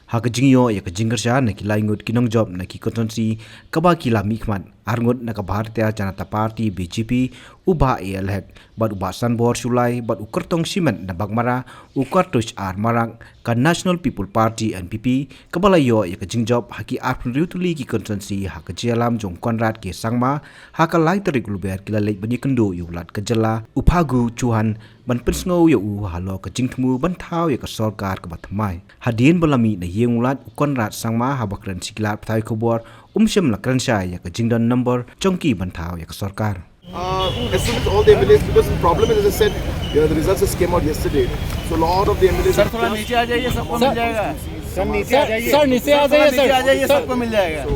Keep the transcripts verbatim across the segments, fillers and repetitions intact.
Ha ka jingïoh ïa ka jingkyrshan na ki lai ngut ki nongjop na ki constituency kaba ki la mihkhmat, arngut na ka Bharatiya Janata Party B J P, u Bah A L Hek, bad u Bah Sanbor Shullai, bad u kyrtong shimet na Baghmara, u Kartush R Marak, ka National People Party N P P, kaba la ïoh ïa ka jingjop ha ki arphew hynriew tylli ki constituency ha ka jingïalam jong Conrad K Sangma, ha ka lai tarik Lber ki la leit ban ïakynduh ïa u Lat ka jylla, u Phagu Chauhan, ban pynsngew ïa u halor ka jingthmu ban thaw ïa ka sorkar kaba thymmai. Hadien ba la mih na ïing u Lat u Conrad Sangma haba kren sha ki lad pathai khubor, um shym la kren shai ïa ka jingdon number jong ki ban thaw ïa ka sorkar. Uh, as soon as all the M L As, because the problem is, as I said, yeah, the results just came out yesterday. So a lot of the M L As सर, थोड़ा नीचे आ जाइए, सबको मिल जाएगा। सर, नीचे आ जाइए। सर, नीचे आ जाइए, सर। सर, थोड़ा नीचे आ जाइए, सबको मिल जाएगा। So,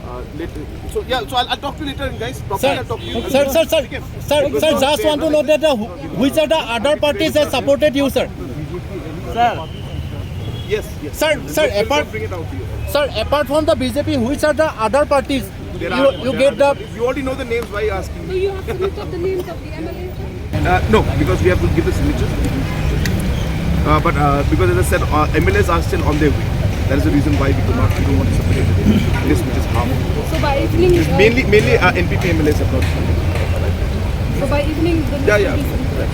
uh, let, so yeah, so I'll, I'll talk to you later, guys. Properly, I'll talk to you. Sir, sir, sir, sir, sir, just want to know that, uh, which are the other parties that supported you, sir? Sir. Yes, yes. Sir, sir, apart, bring it out to you. Sir, apart from the B J P, which are the other parties? There are, you, you there get are the, you already know the names. Why are you asking? So you have to look up the names of the M L As, sir? Uh, no, because we have to give the signatures. Uh, but uh, because, as I said, uh, M L As are still on their way. That is the reason why we could not, we don't want to separate the list, which is half. So by evening, uh, mainly, mainly uh, N P P M L As have not. So by evening, the list, yeah, yeah, will be submitted.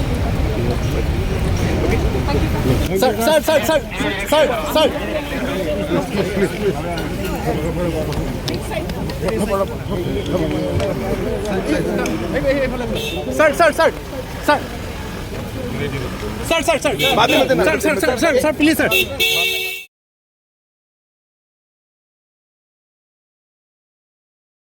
Okay. Thank you, sir. Sir, sir, sir, sir, sir, sir. Sir, sir, sir, sir. Sir, sir, sir. Sir, sir, sir, sir, please, sir.